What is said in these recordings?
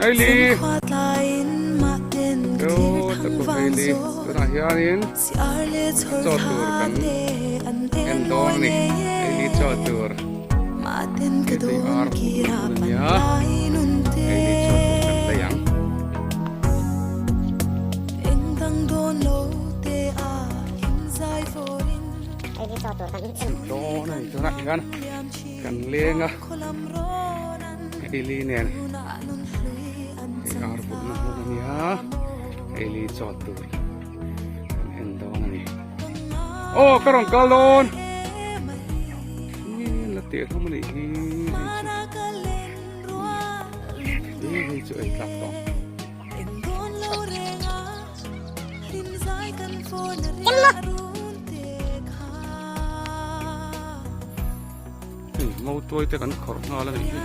Hailey Chu ta ku Hailey tunah hianin chaw tur kan en dawn a ni Hailey chaw tur hei ar hmuh tur a nia Hailey chaw tur kan lei ang. Dawn a ni tunah hian kan leng a Hailey nen hei ar vulhna hmun a nia Hailey chaw tur kan en dawn a ni aw ka rawn kal dawn la teh hlawm a nih hi hei chu hei chu ei tlak tawh. Hei mautuai te kan khawrh nghal a nih hi.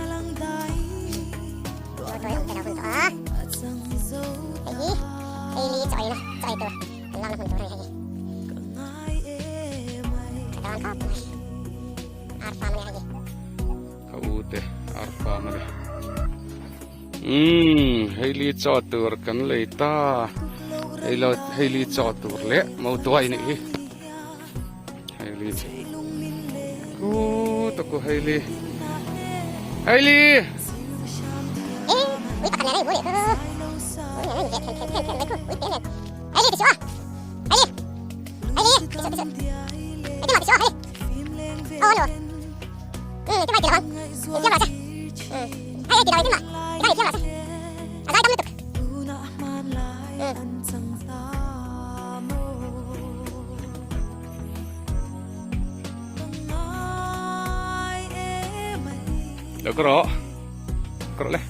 Ka u te ar farm a ni. Umm heili chaw tur kan lei ta heilo heili chaw tur leh mautuai nih hi heili chu ku taku heili heili Lo ka rawh ka rawh le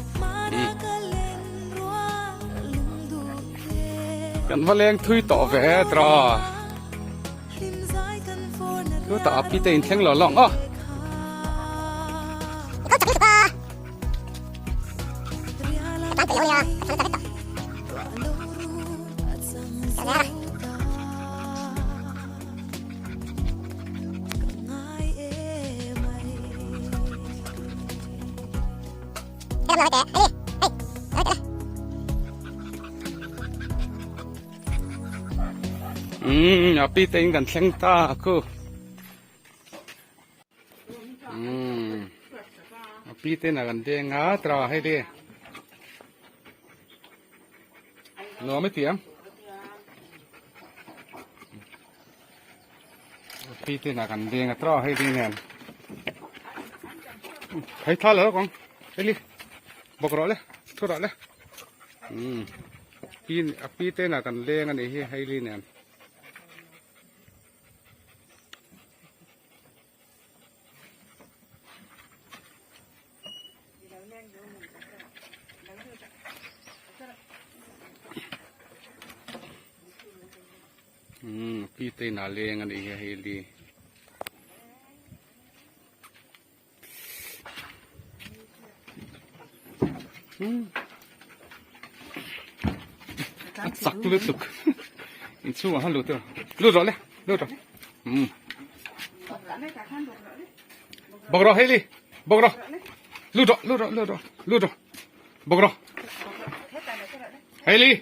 kan va leng thui tawh ve tra Chu tah a pi te in thleng lo lawng aw. Umm a pi te in kan thleng ta khu umm a pi te na kan deng a tra hei le nuam i tiang a pi te na kan deng a tra hei le nen hei tha lo kawng hei li bawk rawh le thu rawh le umm. Pi a pi te inah kan leng a nih hi Hailey nen. Umm pi te inah leng a nih hi Hailey. A chak lutuk inchhungah khan lut lut rawh le lut rawh um bawk rawh Hailey bawk rawh lut rawh lut rawh lut rawh lut rawh bawk rawh Hailey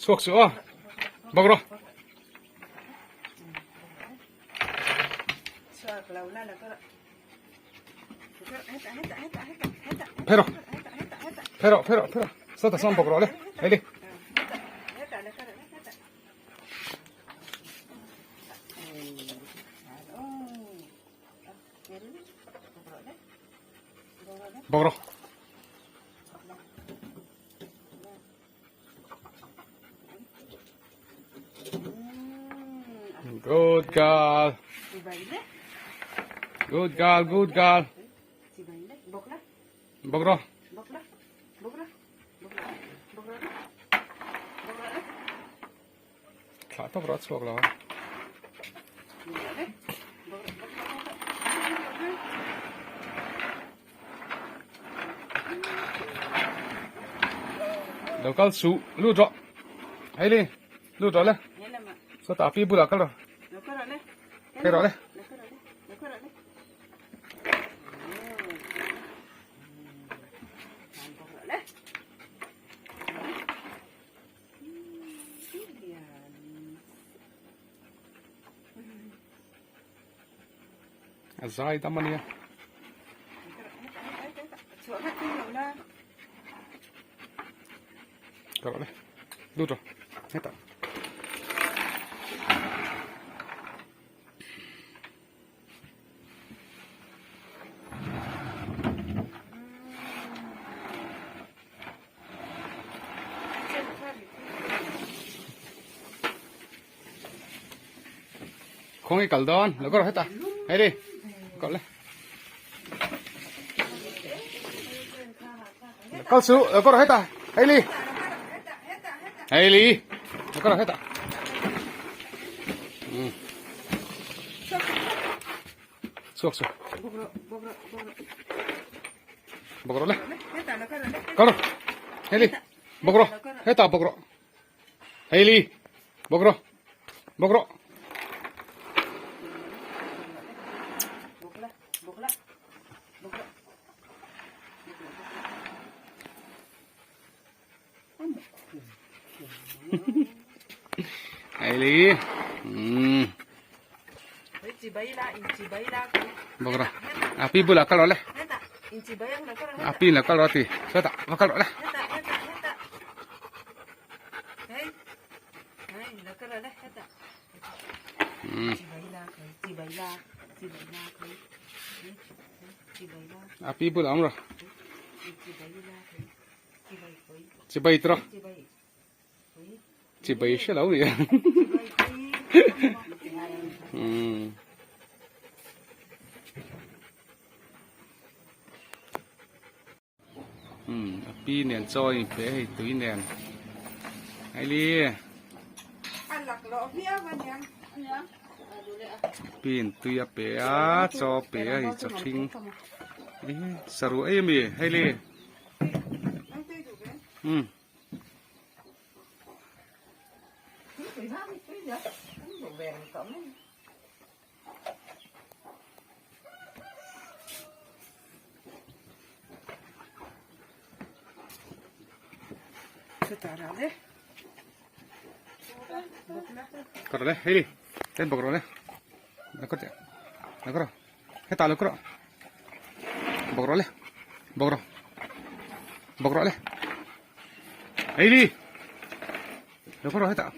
chhuak suh aw bawk rawh Phei rawh phei rawh phei rawh phei rawh sawtah sawn bawk rawh le hei le bawk rawh. Good girl. Good girl, good girl. Bok ro. Thlah tawp rawh a chhuak lo a. Lo kal suh lut rawh. Hailey lut rawh le. Sawtah pi bulah kal rawh. Phei rawh le. A zai dam a nia. Ka rawh le. Lut rawh. Hetah. Khawnge kal dawn lo ka rawh heta hei ri kal le kal su lo ka rawh heta hei li hei li lo ka rawh heta chhuak su bawk rawh le kal rawh hei li bawk rawh heta bawk rawh Hailey, bawk rawh, bawk rawh. Hailey. Bawk rawh. Api bulah kal rawh le. Api la kal rawh ti. Sawtah, va kal rawh le. A pi bulah awm rawh. Chibai tawh. Chibai hre lo ni. Umm a pi nen chaw a inpe hei tui nen Hailey pi in tui a pe a chaw a pe a hei chaw hring saruh ei ami Hailey umm. Kar le hei đi tên bọc rồi đấy nó có thể nó có rồi hết tao nó có rồi bọc rồi đấy bọc rồi bọc rồi đấy hei đi nó có rồi hết tao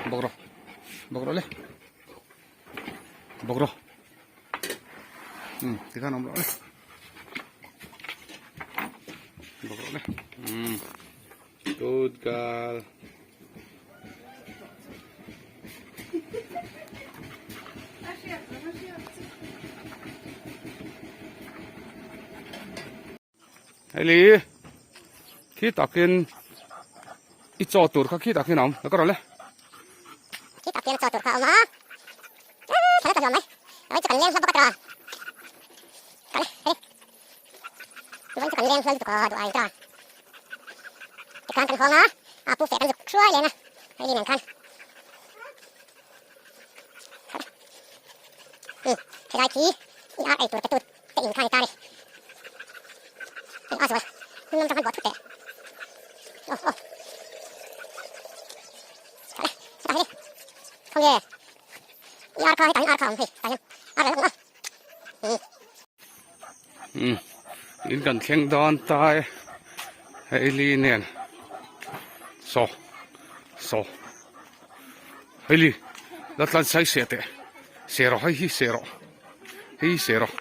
bawk rawh bawk rawh le bawk rawh tikhan awm rawh le bawk rawh le good girl Hei khi takin i chaw tur kha khi takin a awm ka rawh le. Khi tak hian chaw tur kha a awm a thla ta hluam mai vawiin chu kan leng hla bawk a tawh a hei vawiin chu kan leng hla lutuk a duh ai tawh a tikhan kan hawng a a pu feh kan zuk hruai leng a hei nen khan helai khi i ar ei tur pe tut Te in kha ni ta ni. Hei a zual. Hnung lam tang han buah thut teh. Aw aw. Kha le, hetah hei. Khawnge. I ar kha hetah hian ar kha a awm hei, hetah hian ar reng a awm a. Umm. Umm in kan thleng dawn ta e hei li nen saw saw hei li la tlan sai se teh se rawh hei hi se rawh. Hei se rawh.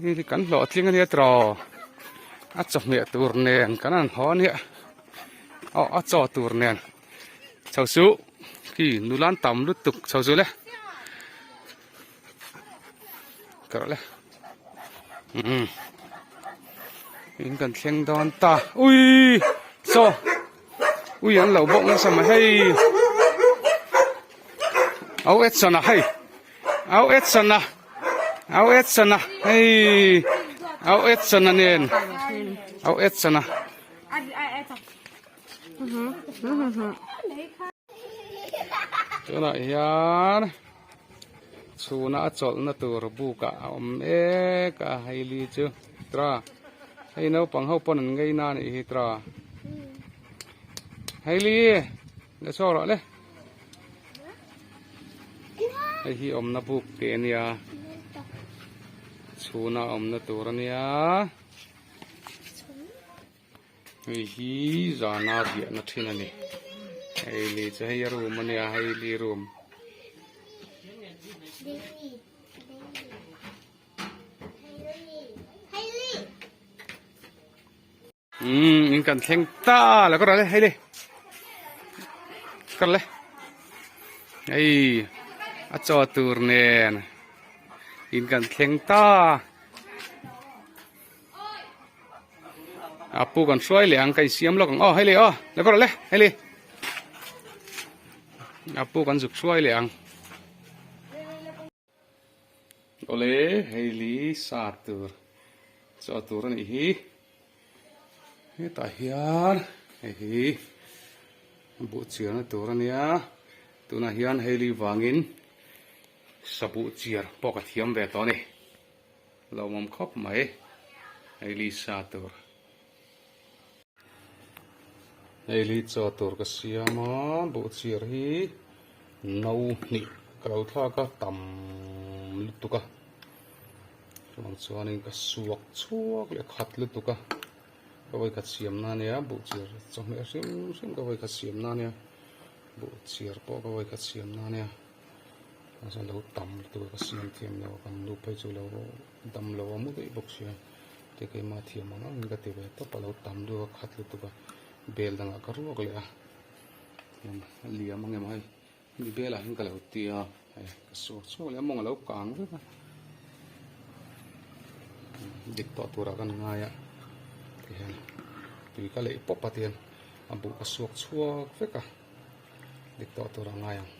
Hei kan hlawh tling ania tiraw. A chawhmeh tur nen kan han haw ania. Aw a chaw tur nen. Chho suh khi nula an tam lutuk chho suh le. Ka rawh le. Umm. In kan thleng dawn ta. Ui! Chaw. Ui an lo bawk nasa mai hei au Edson a hei au Edson a au Edson a hei au Edson a nen au Edson a tunah hian chhuna a chawlhna tur buk ah a awm mek a hei li chu tra hei naupang ho pawn an ngei na anih hi tra hei li la chhuak rawh le. Hei hi awmna buk tih a nia. Chhuna awmna tur a nia. Hei hi zana riahna thin a ni. Hei li chu hei a room a nia hei li room. Umm in kan thleng ta la ka rawh le hei le ka rawh le hei a chaw tur nen in kan thleng ta a pu kan hruai leh ang ka insiam lawk ang aw hei le aw la ka rawh le hei le a pu kan zuk hruai leh ang. Awle hei li sa tur chaw tur a nih hi hetah hian hei hi buh chiarna tur a nia tunah hian hei li vangin sabuh chiar pawh ka thiam ve tawh a ni lawmawm khawp mai hei li sa tur. Hei li chaw tur ka siam a buh chiar hi no hnih ka lo thlak a tam lutuk a chuvang chuanin ka suak chhuak leh khat lutuk a ka vawikhat siam na ania buh chiar chawhmeh hrim hrim ka vawikhat siam na ania buh chiar pawh ka vawikhat siam na ania chuan lo tam lutuk a ka siam thiam lo a kan nu phei chu lo dam lo a mu daih bawk sia. Te keimah thiam ang angin ka ti ve tawp a lo tam deuh a khat lutuk a bel dangah ka ruak leh a a liam ang emaw hei hemi belah hian ka lo ti a hei ka suak chhuak leh a mawng a lo kang vek a dik tawh turah kan ngai a tihian tui ka leih pawp a tihian a buh ka suak chhuak vek a dik tawh turah a ngai ang.